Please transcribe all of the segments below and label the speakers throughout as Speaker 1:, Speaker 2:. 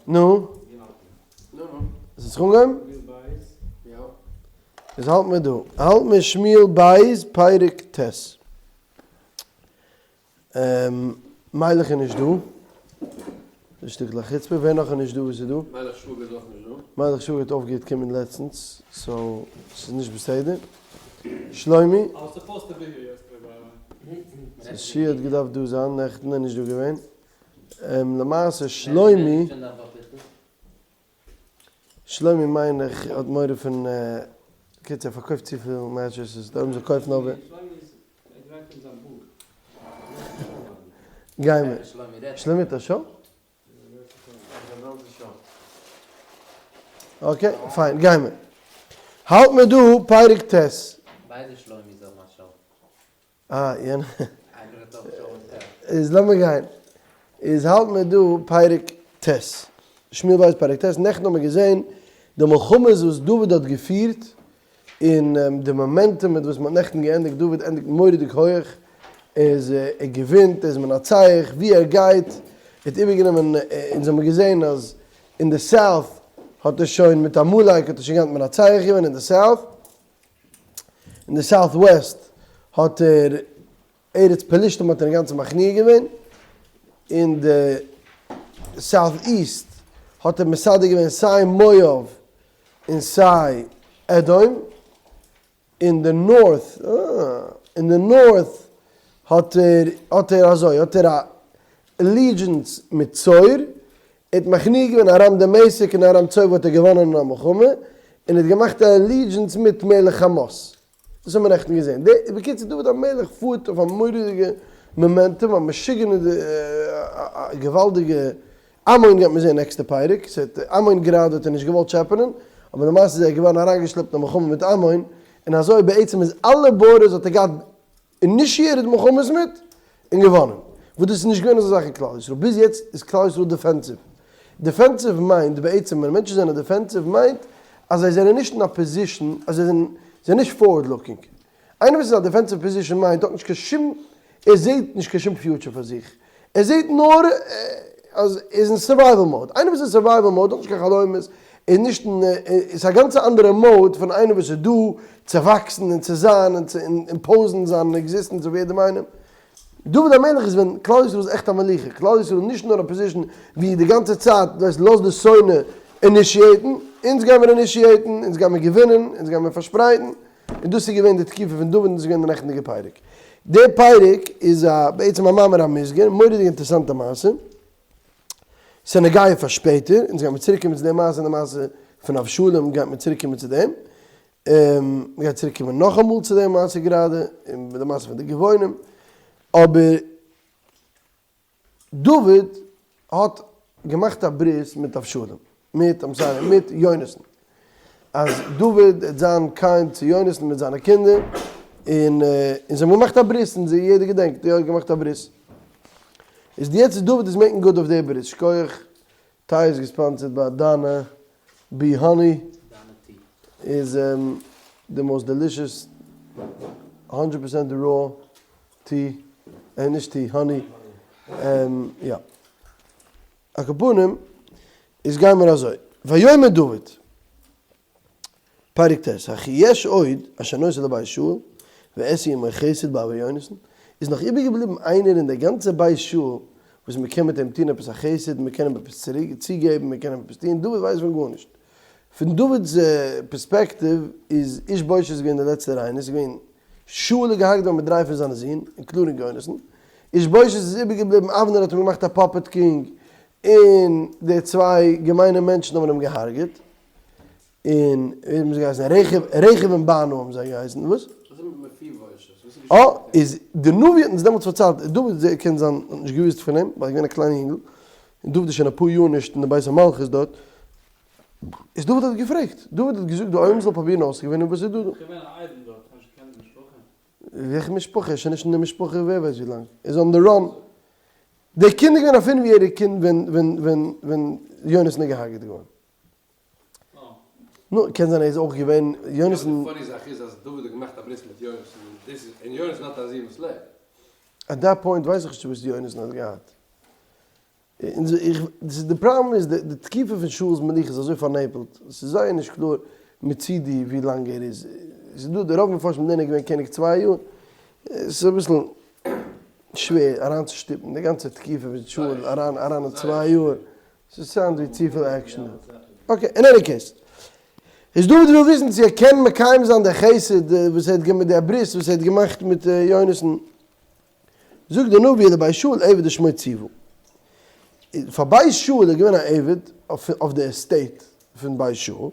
Speaker 1: נו? עס האט זיך אנגעהויבן? איז האלט מיר דא. האלט מיר שמואל בית פרק ט'. מיילעך איז נישט דא. דאס שטיקל א חוצפה. ווער נאך איז נישט דא וואס איז דא?
Speaker 2: מיילעך שוואגער איז אויך נישט דא.
Speaker 1: מיילעך שוואגער האט אויפגעהערט קומען לעצטנס, so ס'איז נישט בסדר. שלומי? שי' האט געדארפט דא זיין נעכטן, איז נישט דא געווען. למעשה שלומי, שלומי מיין איך האט מורא פון, קיצור ער פארקויפט צופיל mattresses, דארף מען זיך קויפן אבער. גיימער. שלומי האט א show? Okay, פיין, גיימער. האלט מיר דא פרק ט'.
Speaker 3: ביידע שלומי'ס האבן א show.
Speaker 1: אה, יענע. איז לאמיר גיין. איז האלט מיר דא פרק ט'. שמואל בית פרק ט'. נעכטן האבן מיר געזען די מלחמות וואס דוד האט געפירט, און די momentum מיט וואס מען האט נעכטן געענדיגט, דוד ענדיגט מורא'דיג הויעך, ער איז ער געווינט, ער איז מנצח, ווי ער גייט, ער האט איבערגענומען, אונז האבן געזען אז אין די south האט ער שוין מיט עמלק האט ער שוין געהאט מנצח געווען אין די south, אין די south west האט ער ארץ פלשתים האט ער אינגאנצן מכניע געווען, אין די south east האט ער מסדר געווען סיי מואב און סיי אדום, אין די north אין די north האט ער האט ער אזוי האט ער א allegiance מיט צור, ער האט מכניע געווען ארם דמשק און ארם צובה האט ער געוואנען אין א מלחמה, און ער האט געמאכט א allegiance מיט מלך חמת. דאס האבן מיר נעכטן געזען. די, בקיצור דוד המלך פארט אויף א מורא'דיגע momentum, א משוגענע א געוואלדיגע, עמון גייט מען זען נעקסטע פרק, ס'האט עמון גראדע האט ער נישט געוואלט טשעפענען, אבער למעשה איז ער געווארן אריינגעשלעפט אין א מלחמה מיט עמון, און אזוי בעצם איז אלע borders האט ער געהאט initiated מלחמות מיט, און געוואנען. וואס דאס איז נישט געווען אזא זאך אין כלל ישראל. ביז יעצט איז כלל ישראל defensive. Defensive מיינט בעצם ווען מענטשן זענען defensive מיינט אז זיי זענען נישט אין א position אז זיי זענען זענען נישט forward looking. איינער וואס איז אין א defensive position מיינט האט נישט קיין שום ער זעהט נישט קיין שום future פאר זיך. ער זעהט נאר אז ער איז אין survival mode. איינער וואס איז אין survival mode האט נישט קיין חלומות, איז נישט אין, איז א גאנצע אנדערע mode פון איינער וואס איז דא צו וואקסן און צו זיין און צו impose ן זיין existence אויף יעדעם איינעם. דוד המלך איז ווען כלל ישראל איז עכט א מלוכה, כלל ישראל איז נישט נאר א position ווי די גאנצע צייט דו ווייסט לאז די שונא initiate ן, אונז גיימיר initiate ן, אונז גיימיר געווינען, אונז גיימיר פארשפרייטן, און דאס איז געווען די תקופה פון דוד און דאס איז געווען די נעכטנדיגע פרק. די פרק איז א בעצם א מאמר המוסגר, מורא'דיג אינטערעסאנטע מעשה, ס'איז נוגע פאר שפעטער, אונז גיימיר צוריק קומען צו די מעשה און די מעשה פון אבשלום גייט מען צוריק קומען צו דעם, מ'גייט צוריק קומען נאכאמאל צו די מעשה גראדע, און די מעשה פון די גבעונים, אבער דוד האט געמאכט א ברית מיט אבשלום, מיט, I'm sorry, מיט יונתן, אז דוד וועט זיין kind צו יונתן מיט זיינע קינדער, און און זיי האבן געמאכט א ברית, און זיי יעדער געדענקט, יא, געמאכט א ברית. איז יעצט איז דוד איז making good אויף די ברית, שכוח, טיי איז גע sponsored ביי דאנא בי honey, איז די most delicious הונדרעט percent raw tea, נישט tea, honey, יא. על כל פנים, איז גיימער אזוי, ויאמר דוד, פרק ט', הכי יש עוד אשר נותר לבית שאול, ואעשה עמו חסד בעבור יונתן, איז נאך איבערגעבליבן איינער אין דער גאנצער בית שאול וואס מען קען מיט אים טון עפעס א חסד, מען קען אים עפעס צוריק צוגעבן, מען קען אים עפעס טון, דוד ווייסט פון גארנישט. פון דוד'ס פערספעקטיוו איז איש בושת געווען דער לעצטער איינער, ס'איז געווען שאול איז געהארגט געווארן מיט דריי פון זיינע זין, including יונתן, איש בושת איז איבערגעבליבן, אבנר האט אים געמאכט א puppet king, און די צוויי געמיינע מענטשן האבן אים געהארגעט, און ווי האבן זיי געהייסן? רכב, רכב און בענה האבן זיי געהייסן, וואס?
Speaker 2: וואס איז מיט מפיבושת? וואס איז געשען
Speaker 1: אה,
Speaker 2: מיט אים?
Speaker 1: איז די נביא האט אונז דעמאלטס פארציילט, דוד קען זיין האט נישט געוואוסט פון אים, ווייל ער איז געווען א קליינע יונגל, און דוד איז שוין אפאר יאר נישט אין די בית המלכות דארט, איז דוד האט געפרעגט, דוד האט געזאגט די עולם זאל פרובירן אויסצוגעפינען וואס איז דא דא.
Speaker 4: געווען א איידעם דארט, האט נישט געקענט די משפחה?
Speaker 1: וועלכע משפחה? ער איז שוין נישט אין די משפחה ווער ווייסט ווי לאנג, ער איז on the run. דער קינד איז געווען א פינף יעריג קינד ווען ווען ווען ווען יונתן איז געהארגעט געווארן. נו, קען זיין ער איז אויך געווען יונתן.
Speaker 2: די funny זאך איז אז דוד האט געמאכט א ברית מיט יונתן און דאס איז און יונתן האט א זון וואס לעבט.
Speaker 1: At that point ווייס איך נישט וואס יונתן האט געהאט. די פראבלעם איז די תקופה פון שאול'ס מלוכה איז אזוי פארנעפלט, ס'איז זייער נישט קלאר מצידי ווי לאנג ער איז, ס'איז דא די רוב מפרשים לערנען ער איז געווען קעניג צוויי יאר, ס'איז אביסל שווער אריינצושטופן די גאנצע תקופה פון שאול אריין אריין אין צוויי יאר, ס'סאונד ווי צופיל action דא. Okay, in any case. איז דוד וויל וויסן צו ער קען מקיים זיין די חסד וואס ער האט געמאכט, די ברית וואס ער האט געמאכט מיט יונתן. זאגט דער נביא לבית שאול עבד ושמו ציבא. פאר בית שאול איז געווען א עבד אויף די estate פון בית שאול, און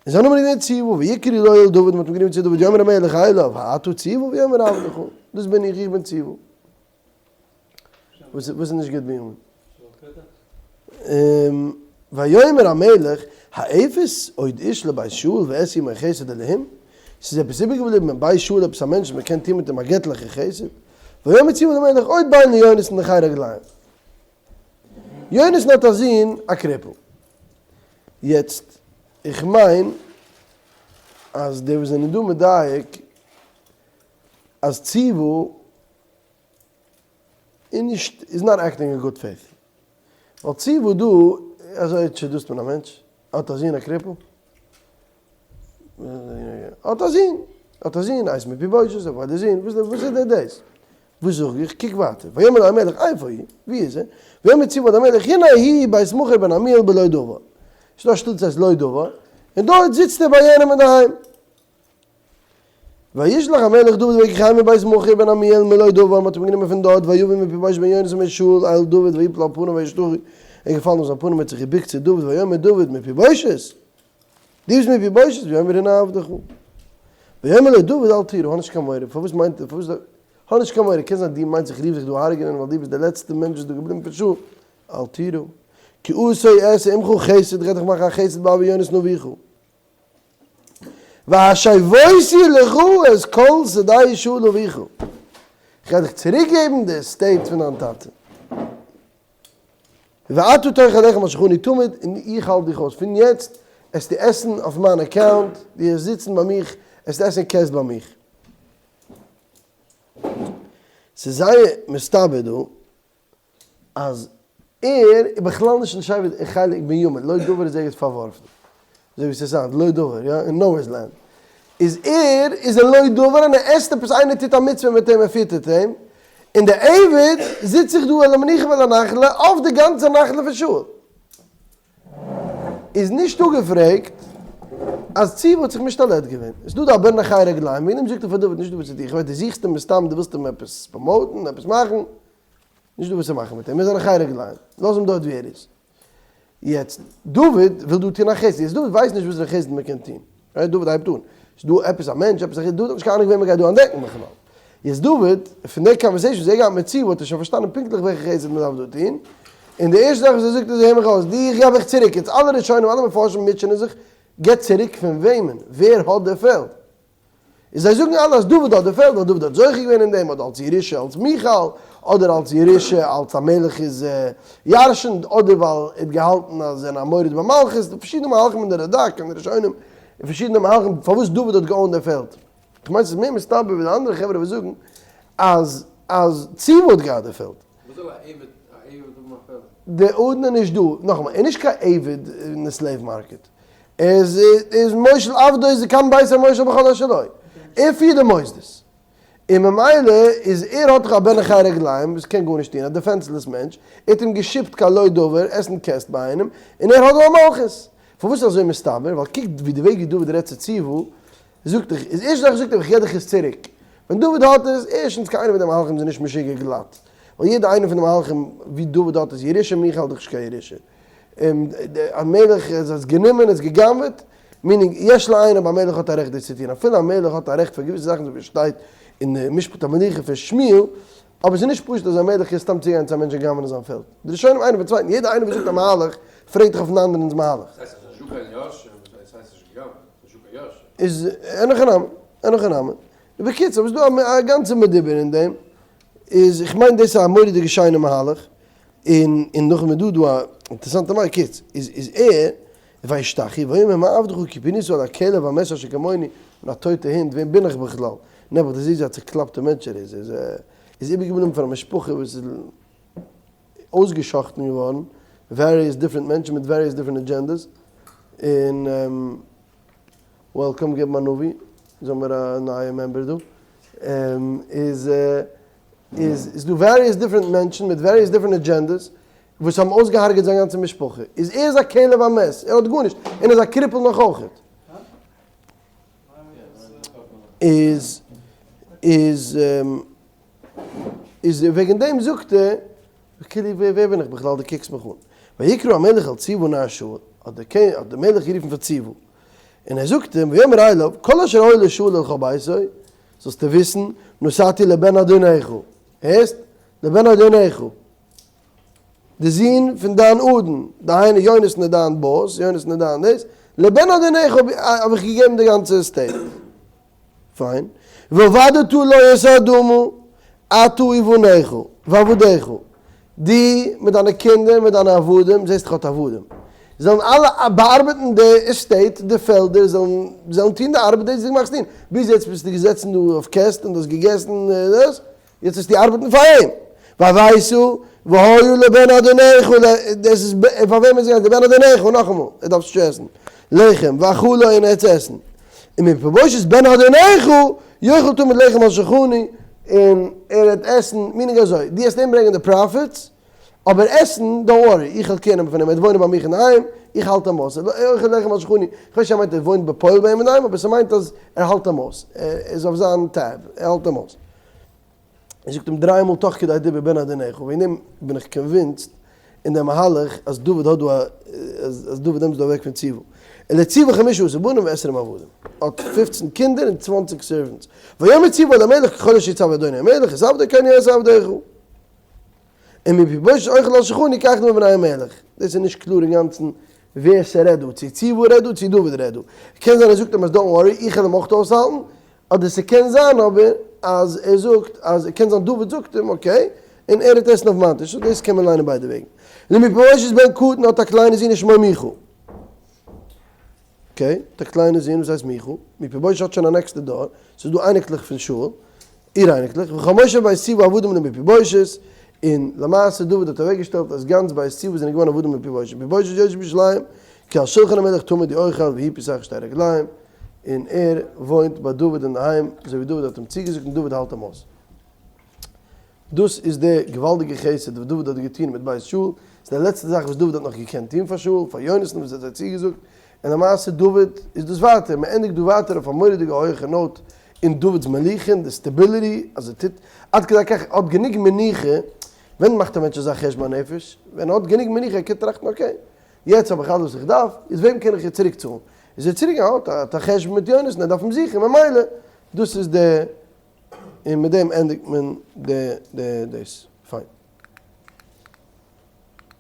Speaker 1: זיין נאמען איז געווען ציבא, ויקראו לו אל דוד, מען האט אים גערופן צו דוד, ויאמר המלך אליו, האתה ציבא? ויאמר עבדך, דאס בין איך, איך בין ציבא. וואס איז נישט גוט בנימין? ויאמר המלך, האפס עוד איש לבית שאול ואעשה עמו חסד אלהים? ס'איז עפעס איבערגעבליבן אין בית שאול עפעס א מענטש וואס מ'קען טון מיט אים א געטליכע חסד? ויאמר ציבא למלך, עוד בן ליונתן נכה רגליים. יונתן האט א זון א cripple. יעצט, איך מיין אז די וואס זענען דא מדייק אז ציבא איז נישט איז not acting in good faith. ווייל ציבא דא, אזוי seduce ט מען א מענטש, האט א זון א cripple, האט א זון, האט א זון, הייסט מפיבושת, אויף די זון, וואס וואס איז דאס? וואס זאג איך? קוק ווייטער, ויאמר המלך איפה הוא? ווי איז ער? ויאמר ציבא אל המלך הנה הוא בית מכיר בן עמיאל בלא דבר. ס'איז דא א שטאט וואס הייסט לא דבר, און דארט זיצט ער ביי יענעם אינדערהיים. וישלח המלך דוד ויקחהו מבית מכיר בן עמיאל מלא דבר, מ'האט אים גענומען פון דארט, ויבא מפיבושת בן יונתן בן שאול אל דוד ויפל על פניו וישתחו, ער איז געפאלן אויף זיין פנים און האט זיך געבוקט צו דוד, ויאמר דוד מפיבושת? דו ביסט מפיבושת? ויאמר הנה עבדך. ויאמר לו דוד אל תירא, האב נישט קיין מורא, פארוואס מיינט ער, פארוואס, האב נישט קיין מורא, קען זיין דו מיינסט איך רוף דיך דא הרג'נען ווייל דו ביסט דער לעצטער מענטש וואס איז דא געבליבן פון שאול, אל תירא, כי עשה אעשה עמך חסד, איך גיי דיך מאכן א חסד בעבור יונתן אביך. והשבותי לך את כל שדה שאול אביך, איך גיי דיך צוריק געבן די estate פון דיין טאטע. ואתה תאכל לחם על שלחני תמיד, און איך האלט דיך אויס, פון יעצט עסטו עסן אויף מיין account, דו וועסט זיצן ביי מיך, עסטו עסן קעסט ביי מיך. ס'איז זייער מסתבר דא אז ער איז בכלל נישט אין שבט אין חלק בנימין, לא דבר איז ערגעץ פארווארפן, אזוי ווי ס'איז היינט, לא דבר, יא, אין nowhere's land, איז ער איז אין לא דבר און ער עסט עפעס איינער טוט א מצוה מיט אים ער פיטערט אים, און דער עבד זיצט זיך דא אל המנוחה ואל הנחלה אויף די גאנצע נחלה פון שאול. איז נישט אפגעפרעגט אז ציבא האט זיך משתלט געווען. איז דא דא א בן נכי רגליים, וועגן דעם זאגט ער פאר דוד נישט דא וואס צו טון, איך ווייס דו זוכסט אים מסתם דו ווילסט אים עפעס promote ן, עפעס מאכן, נישט דא וואס צו מאכן מיט אים, ער איז א נכי רגליים, לאז אים דארט ווי ער איז. יעצט, דוד וויל דא טון א חסד, יעצט דוד ווייסט נישט וואסערע חסד מען קען טון, right? דוד הייבט אן, ס'איז דא עפעס א מענטש, עפעס א חסד, דוד האט נישט קיין אהנונג וועם ער גייט דא אנטדעקן בכלל. יעצט דוד, פון די conversation וואס ער האט געהאט מיט ציבא האט ער שוין פארשטאנען פונקטליך וועלכע חסד מען דארף דא טון, און די ערשטע זאך וואס ער זאגט איז הער מיך אויס, דיך געב איך צוריק, יעצט אלע ראשונים אלע מפרשים מוטשענען זיך, געב צוריק פון וועמען? ווער האט די פעלד? און זיי זאגן אלע אז דוד האט די פעלד ווייל דוד האט זוכה געווען אין דעם, אדער אלס ירושה אלס מיכל, אדער אלס ירושה אלס א מלך איז ירשנ'ט, אדער ווייל ער האט געהאלטן אז ער איז א מורד במלכות, די פארשידענע מהלכים אין די רד"ק און די ראשונים, און פארשידענע מהלכים פארוואס דוד האט גע own ט די פעלד. כ'מיין ס'איז מער מסתבר ווי די אנדערע חברה וואס זאגן אז אז ציבא האט געהאט די פעלד.
Speaker 2: וואס זאל א עבד א עבד האבן א פעלד?
Speaker 1: די אדון איז נישט דא, נאכאמאל, ער איז נישט קיין עבד אין די slave market, ער איז איז מושל עבדו איז כאן בית המושל בכל אשר לו, ער פירט די מוסדות, און ממילא איז ער האט דאך א בן נכה רגליים וואס קען גארנישט טון, א defenseless מענטש, ער האט אים גע ship ט קיין לא דבר עסן קעסט ביי איינעם, און ער האט דא א מלכות. פארוואס איז אזוי מסתבר? ווייל קוק ווי די וועג ווי דוד רעדט צו ציבא, זאגט איך, איז ערשטע זאך זאגט ער איך געב דיך עס צוריק. ווען דוד האט עס, ערשטנס קיין איינער פון די מהלכים איז נישט משוגע גלאט. ווייל יעדע איינער פון די מהלכים ווי דוד האט עס ירושה, מיכל האט דאך נישט קיין ירושה. און א מלך איז עס גענומען, עס גע'גנב'עט, meaning יש לעיין אויב א מלך האט א רעכט דאס צו טון. אפילו א מלך האט א רעכט פאר געוויסע זאכן אזוי ווי עס שטייט אין די משפט המלוכה פון שמואל, אבער עס איז נישט פשוט אז א מלך קען סתם צוגיין צו א מענטש און גנב'ענען זיין פעלד. די ראשונים איינער פון צווייטן, יעדער איינער וואס זאגט א מהלך פרעגט דאך אויפן אנדערענס מהלך.
Speaker 2: דאס הייסט אז עס איז נישטא קיין יורשים, דאס הייסט נישט גע'גנב'עט.
Speaker 1: איז אין הכי נמי, אין הכי נמי. בקיצור, ס'איז דא א גאנצע מדובר אין דעם, איז איך מיין דאס איז א מורא'דיגע שיינע מהלך, און און נאכדעם איז דא דא א אינטערעסאנטע מהלך, קיצ, איז איז ער, וישתחו ויאמר מה עבדך כי פינית אל הכלב המת אשר כמוני, און א טויטע הונט, וועם בין איך בכלל? נעבעך דו זעסט ווי א צוקלאפטע מענטש ער איז, ער איז איבערגעבליבן פון א משפחה וואס איז. אויסגע'שחט'ן געווארן, various different מענטשן מיט various different agendas, און welcome געבן א נביא, אונז האמיר א נייע member דא, איז איז דא various different מענטשן מיט various different agendas וואס האבן אויסגעהארגעט זיין גאנצע משפחה, איז ער איז א כלב המת, ער האט גארנישט, און איז א cripple נאך אויכעט. איז איז איז וועגן דעם זאגט ער, כאילו ווער בין איך בכלל דו קוקסט מיך אן. ויקרא המלך אל ציבא נער שאול, האט דער מלך גערופן פאר ציבא, און ער זאגט אים, ויאמר אליו, כל אשר היה לשאול ולכל ביתו, זאלסטו וויסן, נתתי לבן אדונך, הערסט? לבן אדונך, די זון פון דיין אדון, דהיינו יונתן איז דיין boss, יונתן איז דיין דאס, לבן אדונך האב איך געגעבן די גאנצע estate. פיין. ועבדת לו את האדמה, אתה ובניך, ועבדיך, דו מיט דיינע קינדער מיט דיינע עבדים, זעסט איך האט עבדים, זאלן אלע באארבעטן די estate, די פעלדער, זאלן זאלן טון די ארבעט דאס וואס דו מאכסט טון, ביז יעצט ביסטו געזעצן דא אויף קעסט און דו האסט געגעסן דאס, יעצט וועסטו ארבעטן פאר אים, והבית והיה לבן אדונך, דאס איז פאר וועם איז געווען, לבן אדונך, נאכאמאל, ער דארף נישט עסן, לחם, ואכלו און ער האט צו עסן, וממפיבושת בן אדונך יאכל תמיד לחם על שולחני, און ער וועט עסן, meaning אזוי, דו וועסט אים ברענגען די profits, אבער עסן, don't worry, איך וועל care נעמען פון אים, ער וועט וואוינען ביי מיך אינדערהיים, איך האלט אים אויס, יאכל לחם על שולחני, איך ווייס נישט צו ער מיינט ער וואוינט בפועל ביי אים אינדערהיים, אבער ס'מיינט אז ער האלט אים אויס, ער איז אויף זיין tab, ער האלט אים אויס. ער זאגט אים דריי מאל תוך כדי דיבור בן אדונך, וועגן דעם בין איך convinced אין דעם מהלך אז דוד האט דא א, אז דוד נעמט עס דא אוועק פון ציבא. ולציבא חמשה עשר בנים ועשרים עבדים, האט פופצן קינדער און צוואנציג servants. ויאמר ציבא אל המלך ככל אשר יצוה אדוני המלך את עבדו כן יעשה עבדך. וממפיבושת אוכל על שולחני כך אמרו בני המלך. דאס איז נישט קלאר אינגאנצן ווער ס'רעדט דא, צו ציבא רעדט דא צו דוד רעדט דא. קען זיין ער זאגט אים אז don't worry איך וועל אים אויך אויסהאלטן, אדער ס'קען זיין אבער אז ער זאגט אז קען זיין דוד זאגט אים okay און ער וועט עסן אויף מיין טיש, so דאס קען מען ליינען ביידע וועגן. למפיבושת בן קטן האט א קליינע זון ושמו מיכה. okay, האט א קליינע זון וואס הייסט מיכה, מפיבושת האט שוין א נעקסטע דור, ס'איז דא אייניקלעך פון שאול, איר אייניקלעך, וכל מושב בית ציבא עבדים למפיבושת, און למעשה דוד האט אוועקגעשטעלט אז גאנץ בית ציבא זענען געווארן עבדים למפיבושת, מפיבושת יושב בירושלים, כי על שלחן המלך תמיד יאכל והוא פוסח שתי רגליים, און ער וואוינט ביי דוד אינדערהיים, אזוי ווי דוד האט אים צוגעזאגט און דוד האלט אים אויס. דאס איז די געוואלדיגע חסד וואס דוד האט געטון מיט בית שאול, ס'איז די לעצטע זאך וואס דוד האט נאך געקענט טון פאר שאול, פאר יונתן וואס ער האט זיי צוגעזאגט, און למעשה דוד איז דאס ווייטער, מען ענדיגט דא ווייטער אויף א מורא'דיגע הויכע note אין דוד'ס מלוכה, די stability אז ער טוט עד כדי כך, ער האט גענוג מנוחה, ווען מאכט א מענטש אזא חשבון הנפש? ווען ער האט גענוג מנוחה ער קען טראכטן okay, יעצט האב איך אלעס וואס איך דארף, איז וועם קען איך יעצט צוריק צאלן? איז ער צוריק געגאנגען, האט א חשבון מיט יונתן, ער דארף אים זוכן, ממילא דאס איז די און מיט דעם ענדיגט מען די די דאס. פיין.